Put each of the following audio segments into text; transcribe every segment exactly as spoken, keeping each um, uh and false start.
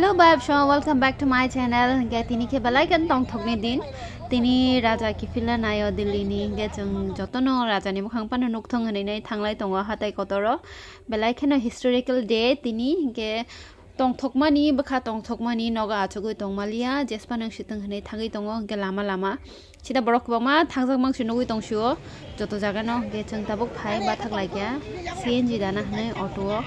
Hello, bye, so welcome back to my channel. Hingke tini khe belai khe tongthokni din. Tini raja kiphilna naio Delhi ni. Hingke chwng jotono raja ni mukhang phano nukthong hwnwi nai thanglai tongo hatai kotoro. Belai kheno historical day tini. Hingke tongthokmani, bwkha tongthokmani nogo achugwi tongmaliya. Jespa nang sitwng hwnwi thangwi tongo hingke lama lama. Sida borok kwbangma thangjak mangsi nugwi tongsio, joto jagano hingke chwng tabuk phai bathak laikya C N G dana hinwi auto o,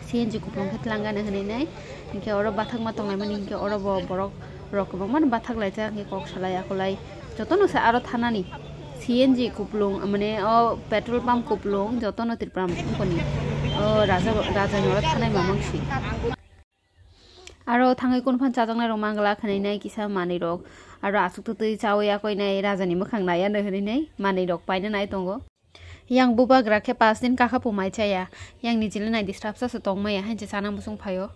C N G kupulung khe twlangana hinwi nai, hingke oro bathakma tonglaimani hingke oro bo borok rok kwbangma bathak laijak hingke kok salai akolai jotono se aro thanani C N G kupulung mane o petrol pump kupulung jotono Tripura mungkoni o raja raja ni oro thanai mamang si. Aro thangwi kunuphan chajaknai rok mangla khwnai nai kisa manwi rok. Aro aswk twtwi chawi yakoi nai raja ni mwkhang nai ano hwnwi nai manwi rok paina nai tongo. Yang bubagra khe paanch din kakha pumai chaya. Yang ni jili nai disturb sa se tong maya, hain se chana muchung phaio.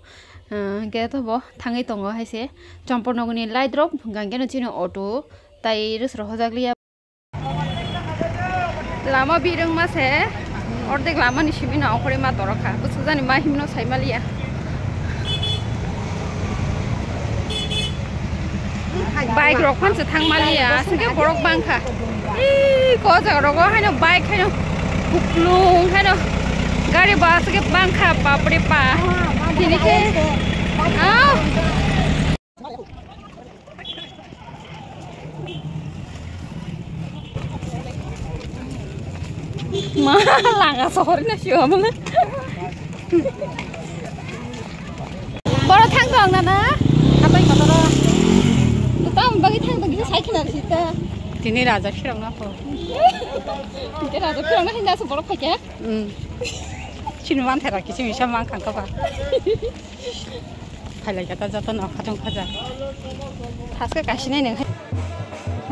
Hwnkhe to bo thangwi tongo hai se. Chompor nogni light rok hwnkha hwnkhe no chini auto tai rwsro hojak liya. Lama birwngma se, ordek lama ni simi no ongkhorwi ma torok kha. Bwswk jani ma himno sai maliya. Bike rok phan se thang maliya, aswk khe borok bang kha. Ee, ko jaga rogo haino bike haino kuplung haino gari bo aswk khe bang kha, bapre ba. Tini khe, ah. Ma, langa sohor na siwa mala. Boro thang tong na na. Apai kotoro. Tam bagi thang tong kisa sai khna sita. Tini raja phirang na ko. Tini raja phirang na hinda so borok phaikya. Hmm. Sinu man thera kisi misa man khang ka ba. Phailai kha ta joto no khatung khaja. Thaske kasinai nang.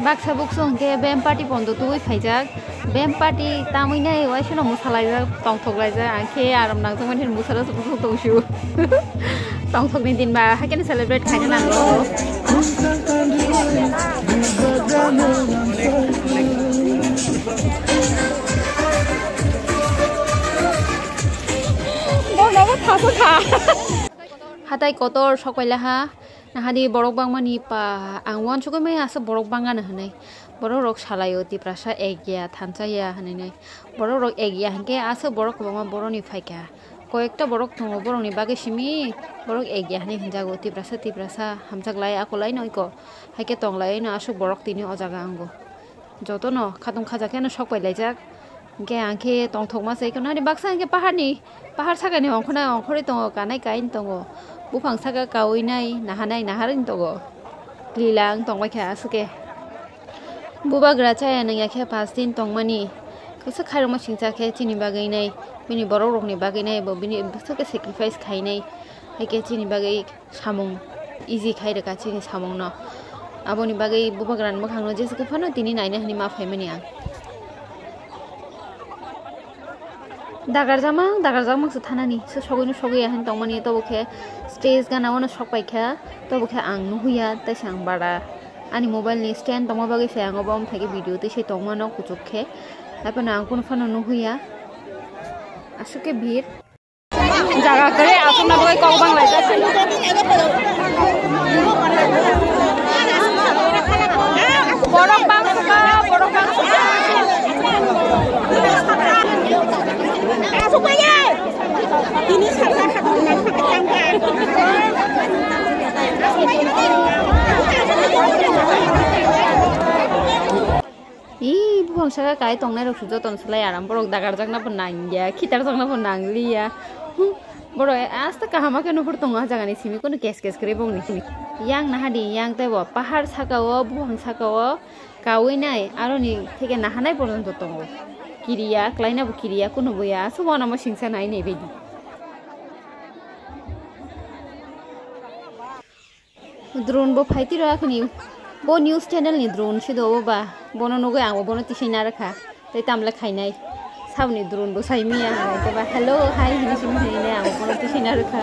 Baksa buksu hwnkhe bem party pondo tubui phaijak. Bem party tamui nai waisano mwsalaijak, tongthok laijak. Ang khe aram nangjak mani musala se buksu tongsiu. Tongthokni din ba hakhe celebrate khaina nango. Bornobo thasa kha. Hatai kotor sok paila ha, nahadi borok bangmani pa, ang uansukgwi maya aswk borok bangano hinwi. Borok rok salaio Tiprasa ekya, thansa ya hinwi nai. Borok rok ekya hinkhe aswk borok kwbangma boroni phaikha. Koyekta borok tongo, borokni bagwi simi borok ekya hinwi hinjago, Tiprasa, Tiprasa, hamjak lai, akolai no iko. Haikhe tong lai no aswk borok tini o jaga ango. Jotono khatung khaja kheno sok pai laijak. Hinkhe ang khe tongthokma se, kheno hani baksa hinkhe paharni, pahar sakani ongkhornai ongkhorwi tongo, kanai kain tongo. Buphang saka kaui nai, nahanai naharwi tongo. Lila wng tongbai kha aswk khe. Bubagra chaya nangya khe paanch din tongmani. Kwchwk khairokma singcha khe chini bagwi nai, bini borok rokni bagwi nai bo bini bwswk khe sacrifice khainai. Haikhe chini bagwi samung easy khai rwkha chini samungno. Aboni bagwi bubagrani mwkhangno jesa khe phano tini naina hwnwi ma phaimani ang. Dagarjakma, dagarjakma se thanani, se sogwino sogwi ya hwn tongmani, tobo khe stage gana wano sok paikha, tobo khe ang nuhuya, tei se ang bara ani mobile ni stand tongma bagwi se ang obo wng thai khe video twi se tongmano kuchuk khe, haiphano ang kunu phano nuhuya, aswk khe bhir. Jaga kwrwi achukna bagwi kok bang laijak. Borok bang sukha, borok bang sukha. Achukmaya. Tini salsa khatungna khatungkha. Ih, buphang saka kai tongnai rok su jotono slai aram, borok dagarjakna bo nangya, khitarjakna bo nangliya. Hmm, borok aste kaham khe nuhur tongo ah jagani simi, kunu kes kes kwrwi bongni simi. Yang nahadi, yang tei bo pahar saka o, buphang saka o kaui nai, aroni theke nahanai porjonto tongo. Kiriya, klaina bo kiriya, kunu boya, asubo anamo singsa nai nai bedi. Drone bo phai tiro akhni. Bo news channel ni drone si do bo ba. Bono nugui ang bo bono tisai narwkha. Tei tamle khainai. Saboni drone bo sai miya hai. Tei ba hello, hi hini sini hini ne ang bo bono tisai narwkha.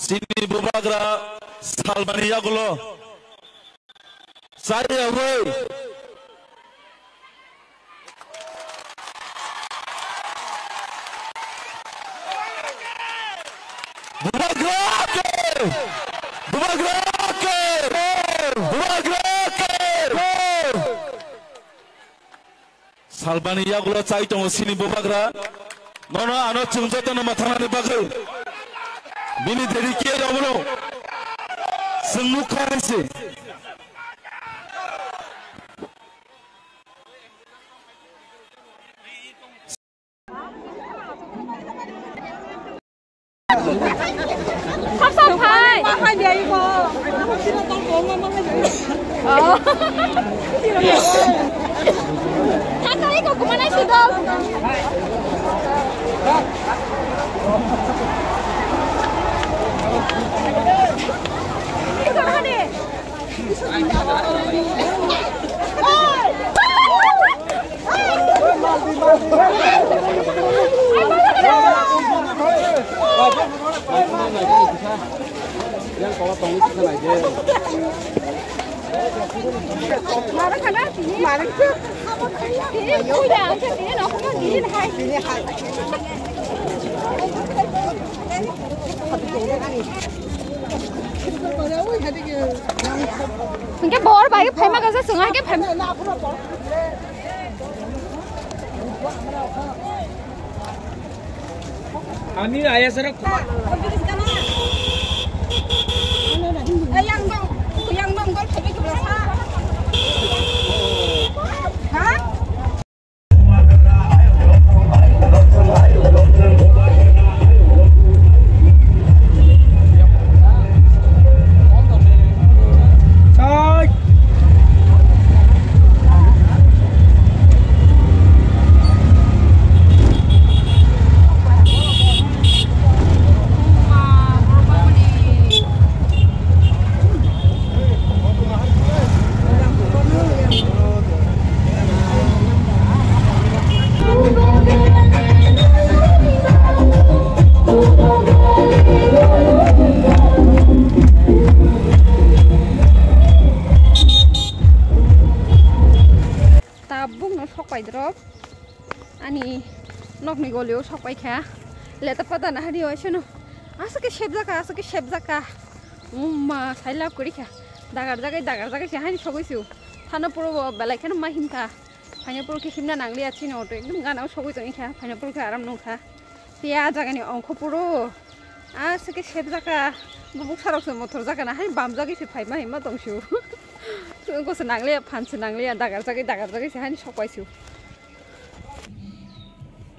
Chini bubagra salmani yagulo chaya hui. Bubagra ke! Bubagra ke! Bubagra ke! Salbani yagulo chai tongo chini bubagra. Nono ano chwng jotono mwthangnani bagwi. Bini dedicate rokno chwng nukha hai se. Sap sap phai. Ma hai ya iko. Oh. Thaka iko kumanai sudol. Iko hade. Hingke bor bai phaima kasa swnga hingke phaima. Ani ayah sara. Tabuk no sok pai drop. Ani nokni golio sok pai kha. Leta pada na hari oi seno. Asake sebjaka, asake sebjaka. Umma, sai lab kori kha. Dagar jagai, dagar jagai se haini sogoi su. Thana puro bo belai kheno ma himkha. Phaina puro khe himna nangliya chini auto. Ekdom gana o sogoi tong kha. Phaina puro khe aram nong kha. Piya jagani ongkho puro. Asake sebjaka. Bubuk sarok se motor jaka na haini bam jagoi se phaima hima tong su. Tungko se nangliya, phan se nangliya. Dagar jagai, dagar jagai se haini sok pai su.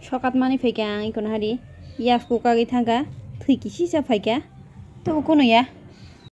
Sokat mani phaikha ang ikono hari. Yas kukagwi thangkha. Thwi kisisa phaikha. Tobo kono ya.